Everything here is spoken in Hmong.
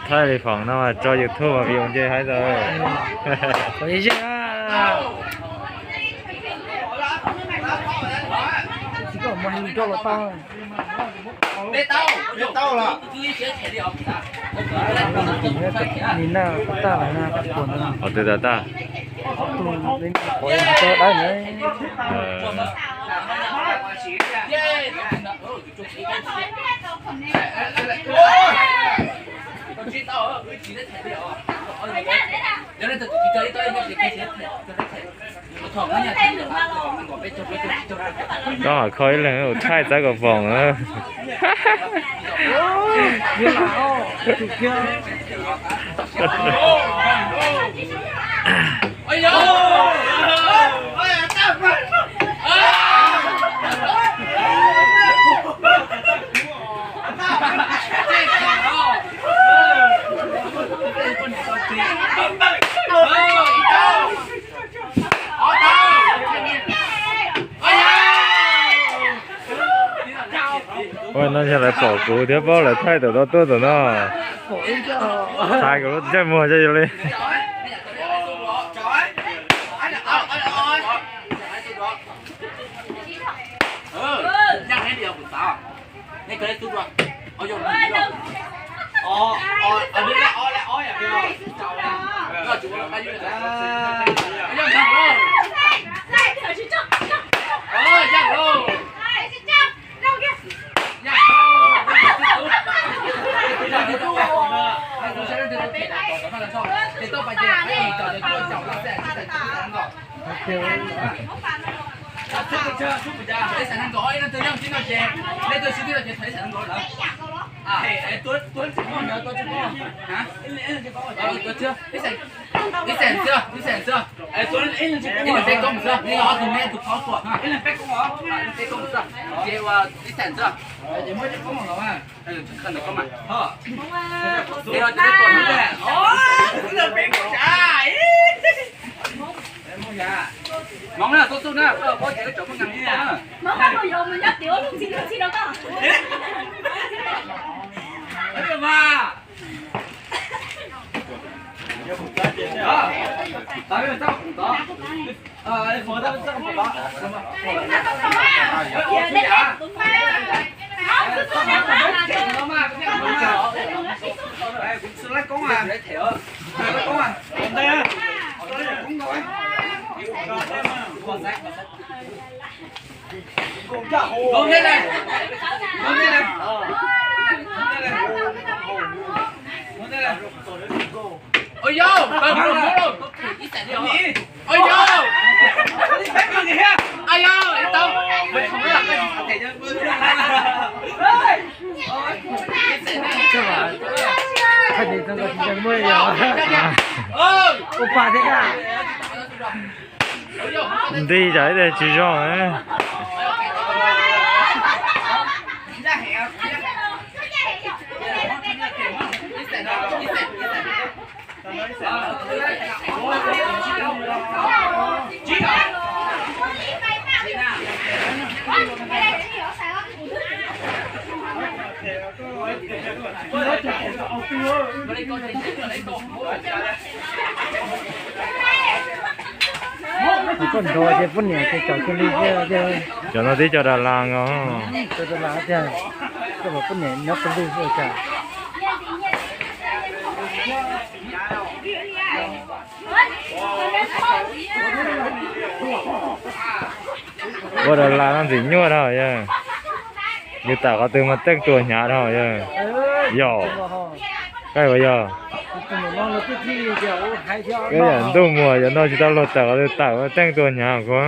Thaij li foom no mas tso YouTube mas view nce haib tau. Nim na tag lawm na, qhov twg tag tag? Qhov tus li qhov yog tau dawb na. Koj mam kho ib leeg ua thaij txav kom foom na. Ua no yog lawv pom kuv thiab paub lawv thaij tawm tau tuaj tawm no. Thaij kuv lub ntsej muag coj yus li. Ib xees xwb, ib xees xwb. Ib leeg peb koob xwb, nej ob tug me tus pov tuam, ib leeg peb koob xwb, ces ua ib xees xwb. Hmoov na, tub txuj na, koj tsis tau cov muaj nkees li na. Ua pa thiab. Nti tsam ib tsis zoo. Koj nrog ces poj niam ces cov cia li, cov no twb cov Das Las os. Cov Das Las tiag, koj poj niam nyob pw lwj xwb cas. Ua Das Las no ntxim nyuaj dhau yog, yus tawm qhov twg mas teej tuag hnyav dhau yog. Yog, koj ua yog, yam ntuj muag yog no tsis tau luag tawm qhov twg tawm teej tuag hnyav kuv.